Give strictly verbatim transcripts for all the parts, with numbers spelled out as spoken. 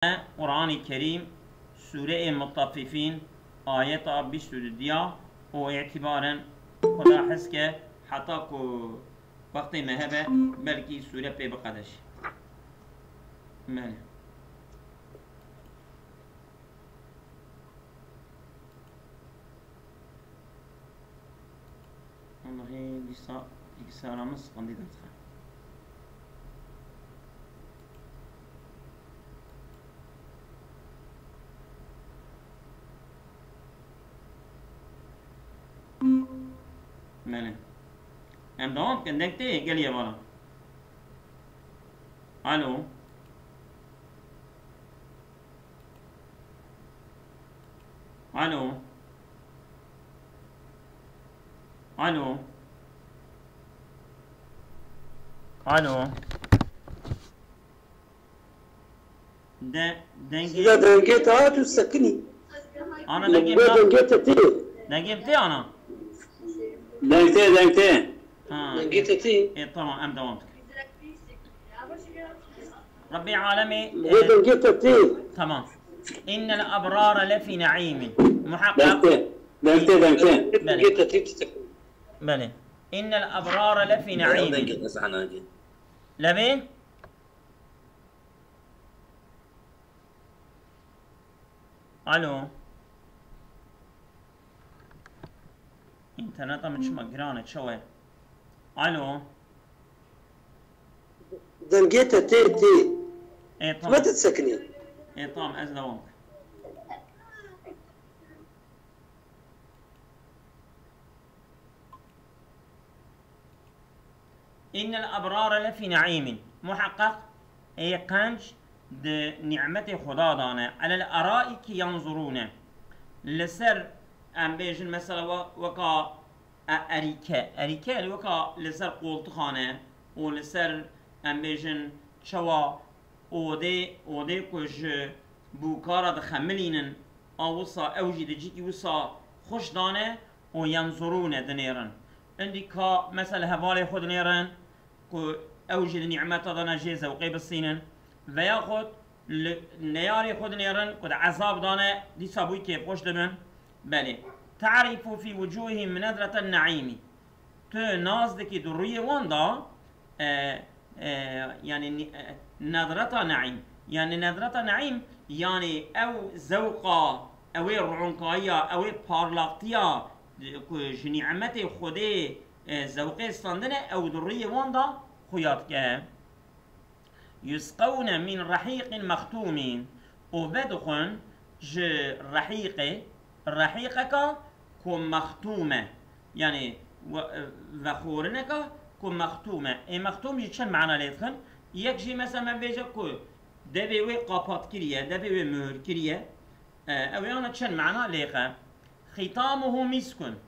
Qur'anê Kerîm, Sûreyê Mutaffifîn, ayeta bîst û du diya û îtîbaren Xuda hez ke heta ku wextê me hebe, belkî sûre pê biqede jî. Belê. Wellahî dîsa bilgisayara min siqandî derdixe. Belê. Em dewam bikin. Deng tê gelî hevala. Alo. Alo. Alo. Alo. De, dengê... Size dengê te hat û sekinî. Ana, dengê... Dengê te tê. Dengê te ana. Deng tê, deng tê. Ha. Dengê te tê. E, tamam, em devam dikin. Rabbê alemê, e, dengê te tê. Tamam. Innel abrara lefî naîmin. Muhakkak. Deng tê. Deng tê, deng tê. Belê. Belê. Innel abrara lefî naîmin. Dengê te zana. Levê? Alo. Înterneta min çima giran e, çawa ye? Alo. Dengê te tê, tê. E, tamam. Çima tu disekinî? E, tamam, ez dewam dikim. Innel ebrare lefî neîmin. Muheqeq ê qenc di nîmetê Xuda de ne. Elel eraîki yanzurûne. Li ser, em bêjin, mesela, we-, weka, e, erîke. Erîke, yani, weka li ser qoltixan e û li ser, em bêjin, çawa odê, odê ku ji bûka re dixemilînin, a wisa ew jî di cîkî wisa xweş dane û yanzurûne dinêrin. Îndî ka, mesela, hevalê xwe dinêrin ku ew jî di nîmeta de ne jê zewqê bisînin, veyaxud li neyarê xwe dinêrin ku di ezab de ne, dîsa bûyî kêfxweş dibin. Belê. Te'rîfu fî wucûhîm nedreten neîmî. Tu nas dikî di rûyê wan de, e, e, yani ni-, e, nedreta neîm. Yani nedreta neîm, yani ew zewqa, ew ê ronkayiya, ew ê parlaqtiya, e, ku ji nîmetê Xwedê, e, zewqê standine, ew di rûyê wan de xuya dike. Yusqewne min rehîqin mextûmîn, û vedixwin ji rehîqê, rehîqeka ku mextûm e, yanî we-, vexorineka ku mextûm e. Ê mextûm jî çend mana lê dixin? Yek jî mesela me bêje ku devê wê qapat kiriye, devê wê muhur kiriye, e, ew ê ana çend mana lê xe. Xîtamuhu mîskun.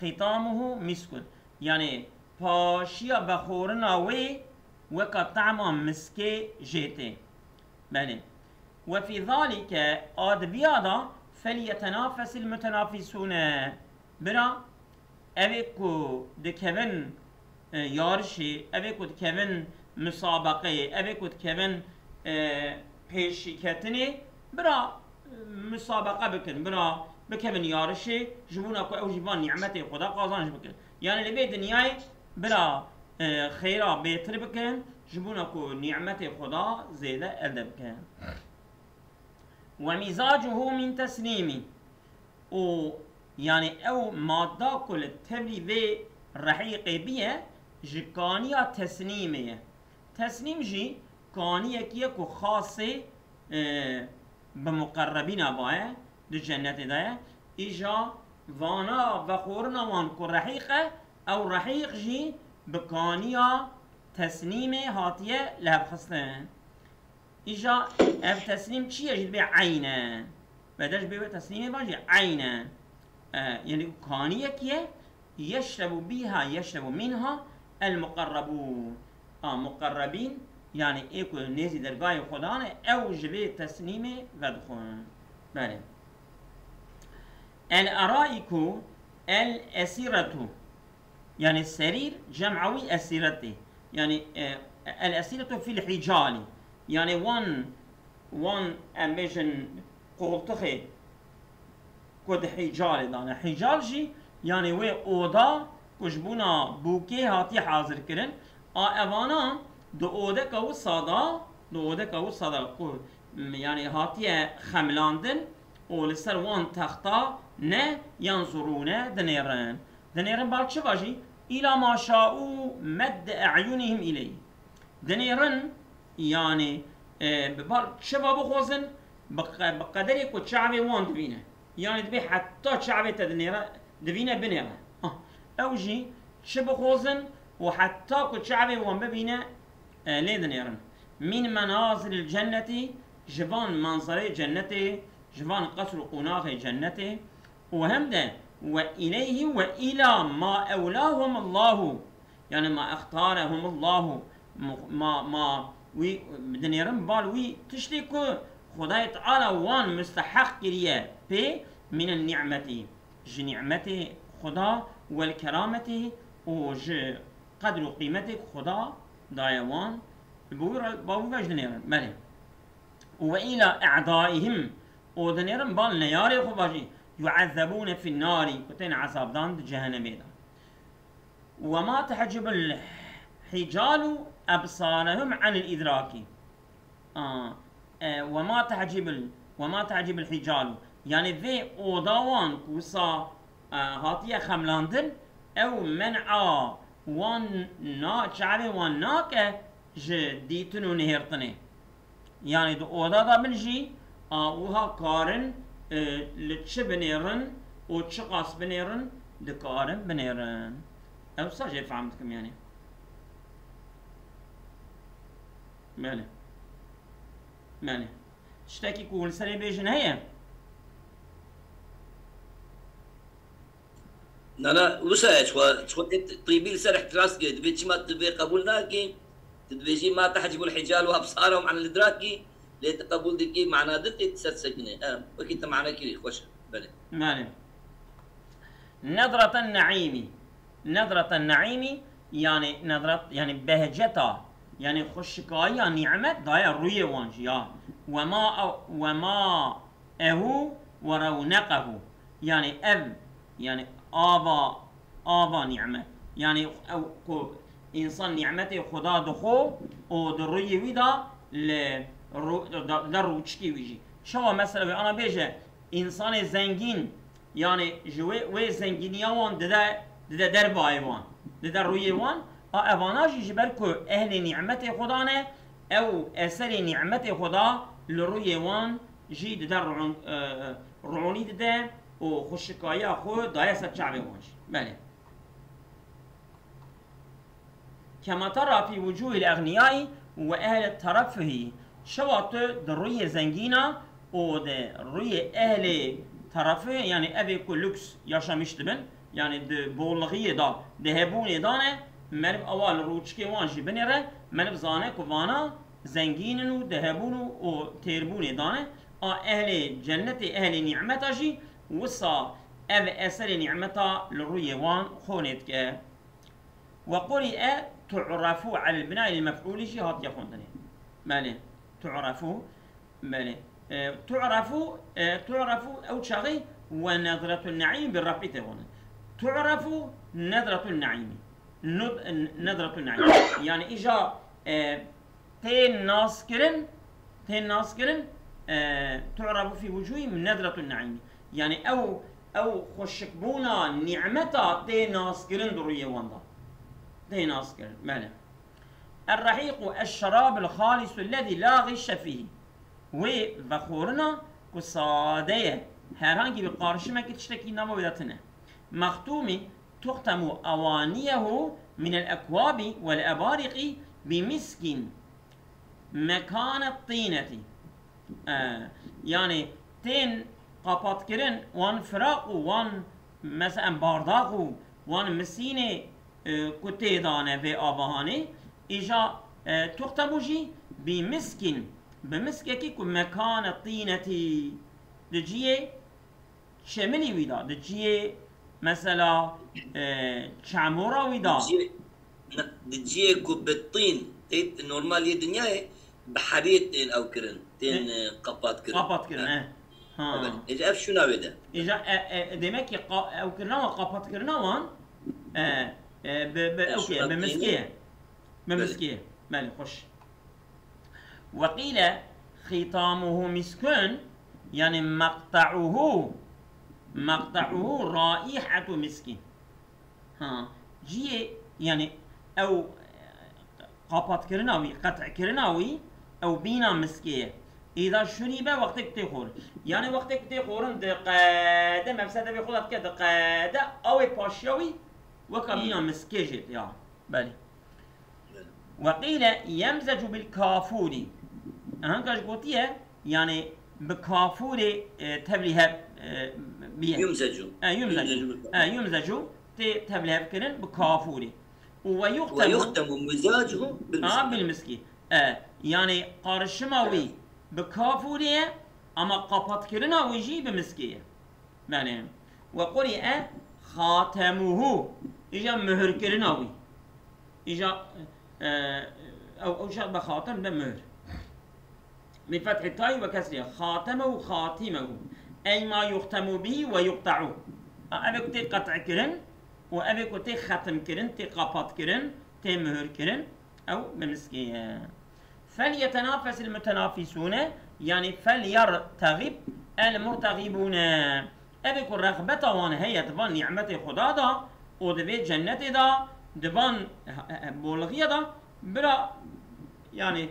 Xîtamuhu mîskun. Yanî paşiya vexorina wê weka tehma miskê jê tê. Belê. Ve fî zalîke, a di viya de, felyetenafesil mutenafîsûne. Bira, ev ê ku dikevin, e, yarişê, ev ê ku dikevin misabeqeyê, ev ê ku dikevin, e, pêşîketinê, bira, e, misabeqe bikin, bira bikevin yarişê, ji bona ku ew jî van nîmetê Xweda qazanc bikin. Yani li vê dinyayê bira, e, xêra bêtir bikin, ji bona ku nîmetê Xweda zêde elde bikin. Ve mizacuhu min tesnîmî. Û, yani, ew madda ku li tevlî vê rehîqê biye, ji kaniya tesnîmê ye. Tesnîm jî kaniyekî ye ku xasê, e, bi muqerrebîna ve ye, di cennetê de ye. Îja vana vexorina wan ku rehîq e, ew rehîq jî bi kaniya tesnîmê hatiye lihevxistin. Îja ev teslîm çi ye? Jî dibê eyn e. Bedel ji bê wê teslîmê ba jî eyn e. E, yani kaniyek ye, yeşrebu bîha, yeşrebu mînha el muqerrebûn. A muqerrebîn, yani ê ku nêzî dergahê Xwedan e, ew ji vê teslîmê vedixwin. Belê. El eraiku el esiretu. Yani serîr cem'a wî esiretê. Yani, e, el esiretu fil hicali. Yani wan wan, em bêjin, qoltixê ku di hîcalê dane. Hîcal jî, yanî wê oda ku ji bona bûkê hatiye hazirkirin, a evana di odeka wisa de, di odeka wisa de ku, m, yanî hatiye xemilandin û li ser wan texta ne yan zurûne dinêrin. Dinêrin bal çi va jî? Îla ma şaû medde e'yunihim îleyh. Dinêrin, yanî, e, bi bal çi va bixwazin, bi qe-, bi qederê ku çavê wan dibîne. Yanî dibê heta çavê te dinêre, dibîne binêre. Ah, ew jî çi bixwazin û heta ku çavê wan bibîne, e, lê dinêrin. Min menazilil cennetî, ji van manzereyê cennetê, ji van qesr û qonaxê cennetê, û hem de we îleyhî we îla ma ewlahumullahu, yanî ma extarehumullahu, mu-, ma, ma wî dinêrin bal wî tiştê ku Xwedayê Teala wan musteheq kiriye pê mîne nîmetî, ji nîmetê Xweda wel kerametî û ji qedr û qîmetê ku Xweda daye wan, bi wî re, ba wî ve jî dinêrin. Belê. Û we îla e'daihim, û dinêrin bal neyarê xwe va jî, yu'ezzebûne fin nari, ku tên ezabdan di cehenemê de. Ve ma tehcibul hicalu ebsarehum anil idraki. A, e, ve ma tehcibul, ve ma tehcibul hicalu. Yanî vê oda wan ku wisa, e, hatiye xemlandin, ew men'a wan na, çavê wan nake ji dîtin û nihêrtinê. Yanî di oda de bin jî, a, wiha karin, e, li çi binêrin û çiqas binêrin, dikarin binêrin. Ew sa jê fehm dikim yanî. Belê. Belê. Tiştekî ku hûn li serê bêjin heye? Nana, wisa ye, çixwe, çixwe tê tîbî li ser ihtiras kir, divê çima tu vê qebûl nakî, tu dibêjî, "Ma tehcibul hicalu absarahum anil idrakî", lê tu qebûl dikî, mana din tê ser sekine. Em, wekî te mana kirî, xweş e. Belê. Belê. Nedraten neîmî. Nedraten neîmî, yanî nedrat, yanî behceta, yanî xweşikayiya nîmet daye rûyê wan jî ya. Wema, wema ehu ve rewneqehu. Yanî ev, yanî ava, ava nîmet. Yanî ew ku însan nîmetê Xweda dixwe û di rûyê wî de li rû-, de, de rûçikê wî jî. Çawa mesela wê ana bêje, însanê zengîn, yanî ji wê, wê zengîniya wan dide, dide derbayê wan, dide rûyê wan, a evana jî ji ber ku ehlê nîmetê Xweda ne, ew eserê nîmetê Xweda li rûyê wan jî dide rûn-, e, rûnî dide û xweşikayiya xwe daye ser çavê wan jî. Belê. Kema tera fî wucûhil exniyayî ve ehlê terefuhî. Çawa tu di rûyê zengîna û di rûyê ehlê terefuhê, yanî evê ku lûks yaşamîş dibin, yanî di bolixiyê de, di hebûnê de ne, meriv ewa li rûçikê wan jî binêre, meriv zane ku vana zengîn in û di hebûn û, û têrbûnê de ne. A ehlê cennetê, ehlê nîmeta jî wisa ev eserê nîmeta li rûyê wan xonê dike. Ve qurî'e tu'refu alel binayil mef'ûlî jî hatiye xwendinê. Belê. Tu'refu. Belê. E, tu'refu, e, tu'refu ew çaxê ve nedretun neîm bi refî tê xwendin. Tu'refu nedretun neîmî. Nud-, nedretun neîmî. Yanî îja, e, tê naskirin, tê naskirin, e, tu'refu fî wucûhî nedretun neîmî. Yanî ew, ew xweşikbûna nîmeta tê naskirin di rûyê wan de. Tê naskirin, belê. Er-rehîqu eş-şerabil xalisu lezî la xîşe fîhî. Wê vexorina ku sade ye, herhangî bi qarişimekî tiştekî nava wê de tune. Mextûmî tuxtemu ewaniyehu minel ekwabi wel ebariqi bi miskin mekane tînetî. E, yanî tên qapatkirin wan firaq û wan, mesela, bardax û wan misînê, e, ku tê dane vê avahanê, îja, e, tuxtemu jî bi miskin, bi miskekî ku mekane tînetî di ciyê çemilî wî de, di ciyê, mesela, e, çamûra wî de. Di ciyê, di ciyê ku bi tîn tê, normal yê dinyayê bi heriyê tên ew kirin. tên, e, qepat kirin. Qepat kirin, e. Ha. Evet. Êca ev şûna wê de. Êca, e, e, demek ki qa-, ew kirina wan, qepat kirina wan, e, e, bi, bi, ew ke, bi miskê ye. Bi miskê ye. Belê, xweş. Ve qîle xîtamuhu miskun, yani meqta'uhu, meqta'uhu raihetu miskin. Ha, ciyê, yani ew, e, qapatkirina wî, qet'kirina wî, ew bîna miskê ye. Îda şurîbe wextê ku tê xwarin. Yani wextê ku tê xwarin diqede, mefsede vê xwe de dike, diqede, awê paşiya wî weka bîna miskê jê tê ya. Belê. Ve qîle yemzecu bil kafûrî. Ehanka ji gotiye, yani bi kafûrê, e, tevlî hev, e, biye. Yumzecu. E, yumzecu. Yumzecu bil kafûr. E, yumzecu tê tevlî hev kirin bi kafûrî. Û ve Ve yuxtemu. Yuxtemu mizacuhu bil A, miskî. Bil miskî. E, yani qarişima wî bi kafûrê ye, ama qapatkirina wî jî bi miskê ye. Belê. Ve quri'e xatemuhu. Îja muhurkirina wî. Îja, e, ew, ew şer be xatem be muhur. Bi fethî tay ve kesriye. Xatemehu xatimehu. Ey ma yuxtemu bihi ve yuqta'u. A, evê ku tê qet'kirin û evê ku tê xetimkirin, tê qapatkirin, tê muhurkirin, ew bi miskê ye. Fel yetenafesil mutenafisûne, yani fel yertegib el murtegibûne. Evê ku rexbeta wan heye di van nîmetê Xuda de û di vê cennetê de, di van, e, e, bolixiyê de, bira, yani,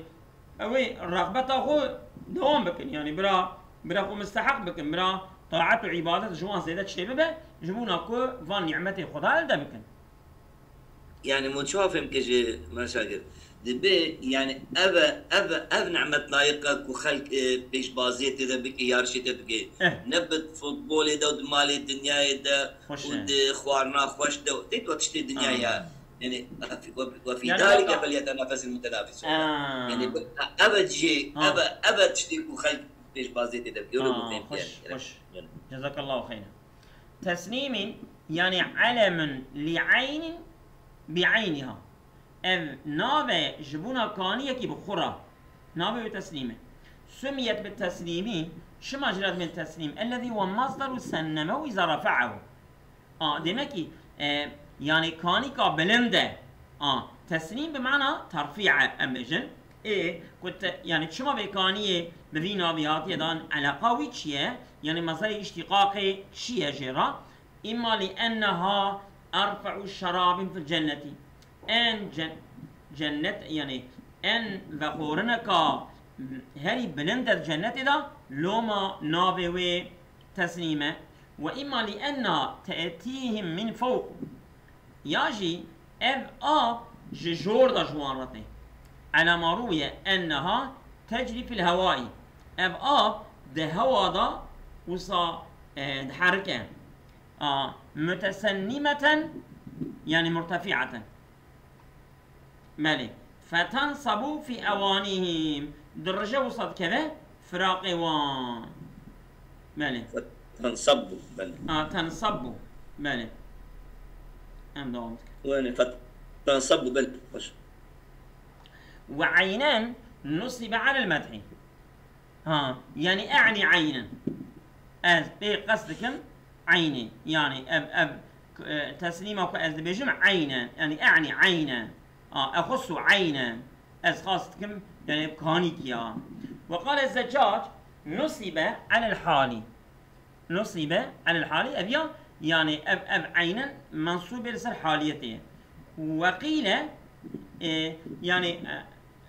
ew ê rexbeta xwe dewam bikin. Yani, bira, bira xwe misteheq bikin, bira taet û îbadet ji wan zêde çêbibe, ji bona ku van nîmetê Xuda elde bikin. Yani, min çawa fêm kir ji me şagir? Dibe, yani, ev, ev, ev nimet layiqa ku xelk, e, pêşbaziyê tê de bike, yarişê tê bike. Eh. Ne bi futbolê de û di malê dinyayê de Xweş û e. Di xwarina xweş de û tê tu tiştê dinyayê Ah. ya. Yani, we fî Yani, dalike weka- felyetenafesil mutenafisûn. Ah. Yani, bi- ev e cihê, Ah. ev e, ev e tiştê ku xelk pêşbaziyê tê de bike. Öyle Ah, mi fêm xweş, kir? Xweş. Yani. Cezakallahu xeyran. Tesnîmîn, yani elemin li eynin bi eyniha. Ev nave ji bona kaniyekî bi xwe re. Navê wê Teslîm e. Sumiyet bi Teslîmî, çima jê re dibên Teslîm? Ellezî huwe masdaru sennemehu îza refe'ehu. A, demek ki, e, yani kanîka bilind e. A, Teslîm bi mana terfî e, em bêjin. Ê, ku te, yani çima vê kaniyê bi vî navî hatiye dan, eleqa wî çi ye? Yani mezerê îştîqaqê çi ye jê re? Îmma li enneha erfe'u şerabin fil cennetî. En cen-, cennet, yani en vexorineka herî bilind e cennetê de loma navê wê Teslîm e. Ve îmma li enneha te'tîhim min fewq. Ya jî ev av ji jor de ji wan re tê. Ela ma rûye enneha tecrî fil hewayî. Ev av di hewa de wisa, e, diherike. A, mutesennimeten, yani murtefi'eten. Belê. Fetensabu fî ewanîhim. Dirije wisa dikeve firaqê wan. Belê. Fetensabbu, belê. A, tensabbu. Belê. Em dewam dikin. Yani, fetensabbu, belê. Xweş. Ve eynen nusibe alel medhi. Ha, yani e'ni eynen. Ez pê qest dikim eynê. Yani ev, ev, e, teslîma ku ez dibêjim eynen. Yani e'ni eynen. Ha, exusu eynen. Ez xas dikim, yani kanîk ya. Ve qale Zeccac, nusibe alel hali. Nusibe alel hali, ev ya, yani ev, ev eynen mensûbê li ser haliyetê ye. Ve qîle, e, yani, e,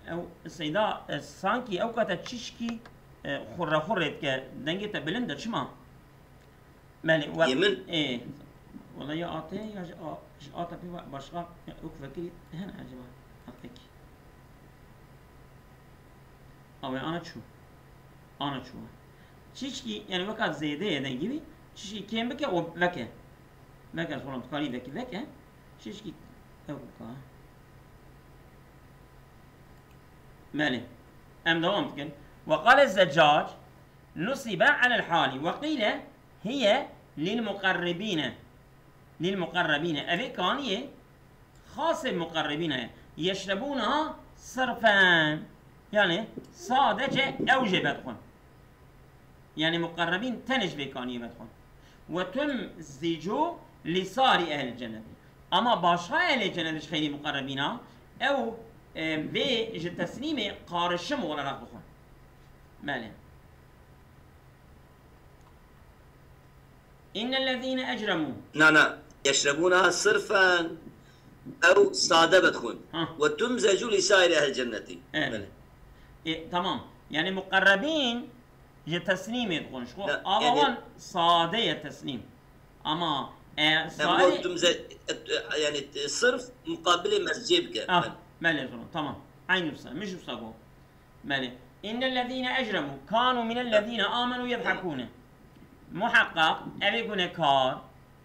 ew Seyda, e, sankî ew kate çişkî, e, xurre xurrê dike, dengê te bilind e, çima? Belê, we-, Yê min? Ê, wela ya atê ya ji a-, ji ata pê ve-, başqa ya wek vekirî hene acaba? Hatekî. Awe ana çû. Ana çû. Çişkî, yani weka zêde ye dengî wî, çişkî kêm bike û veke. Veke, xolam dikarî vekî veke. Çişkî ew ka. Belê. Em dewam dikin. Ve qale Zeccac, nusibe alel hali. Ve qîle hiye lil muqerribîne. Lil muqerribîne. Evê kaniyê xasê muqerribîne ye. Yeşrebûneha sirfen. Yani sadece ew jê vedixwin. Yani muqerrebîn tenê ji vê kaniyê vedixwin. Ve tumzicu li sairî ehlil cennet. Ama başqa ehlê cennet ji xeyrî muqerrebîna ew, e, vê ji teslîmê qarişim olarak dixwin. Belê. İnnellezîne ecremû. Na, na. Yeşrebûna sirfen ew sade vedixwin. Ha. Ve tumzecu li sairî ehlil cennetî. Evet. Belê. E, tamam. Yani muqerrebîn ji teslîmê dixwin. Ji xwe ava wan sade ye teslîm. Ama, e, sairî tumze-, e, yani, e, sirf muqabilê mezcê bike. Ah, belê. Belê, tamam. Aynı wisa. Min jî wisa got. Belê. İnnellezîne ecremû kânû minellezîne âmenû yedhekûne. Muheqqaq evê gunekar,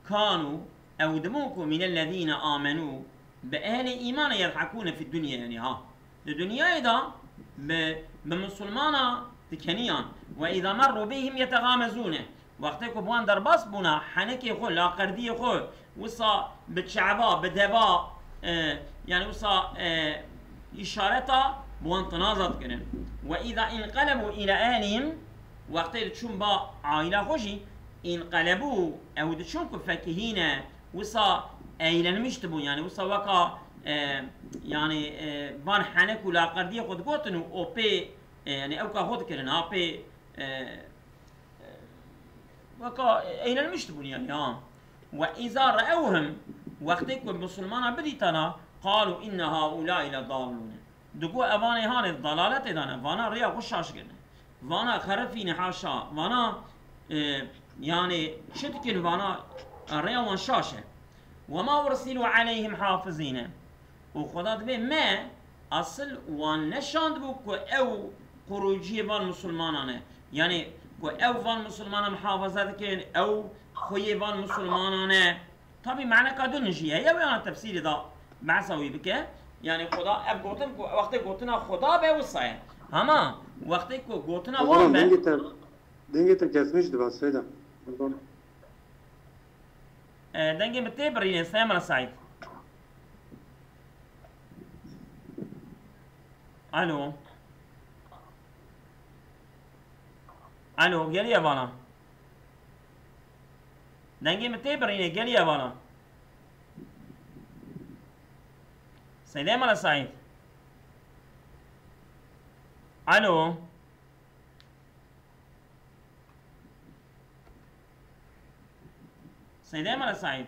kânû, ew dibûn ku minellezîne âmenû, bi ehlê îmanê yedhekûne fid dunya, yani ha. Di dinyayê de bi, bi misilmana dikeniyan. Ve îza merrû bihim yetegamezûne. Wextê ku bi wan derbas bûna, henekê xwe, laqerdiyê xwe, wisa bi çava, bi deva, e, yani wisa, e, îşareta bi wan tinaza dikirin. Ve îza inqelebû îla ehlihim, wextê diçûn ba aîla xwe jî, inqelebû, ew diçûn ku fekihîne, wisa eğlenmiş dibûn, yani wisa weka, e, yani, e, van henek û laqerdiyê xwe digotin û o pê, e, yani ewka xwe dikirin, ha pê, e, Weka eğlenmiş dibûn yani ha. Ve îza re'ewhum, wextê ku misilmana bidîtana, qalû inne haulâi ledallûne. Digo evanê hanê dalaletê dane, vana rêya xwe şaş kirine. Vana xerifîne haşa, vana, e, yani çi dikin vana, e, rêya wan şaş e. Ve ma ursilû aleyhim hafizîne. Û Xweda dibê me asil wan neşandibû ku ew qurûciyê van misilmanan e. Yani ku ew van misilmanan muhafaza dikin, ew xweyê van misilmanan e. Tabî maneka din jî heye, wê ana tefsîrê da behsa wî bike. Yani Xweda ev gotin ku wextê gotina Xweda be wisa ye. Hema wextê ku gotina wan be. Dengê te, dengê te kesmiş dibe Seyda. E, dengê min tê birînê, Seyda Mela Seîd. Alo. Alo, geliye vana. Dengê min tê birînê, geliye vana. Seyda Mela Seîd. Alo. Seyda Mela Seîd.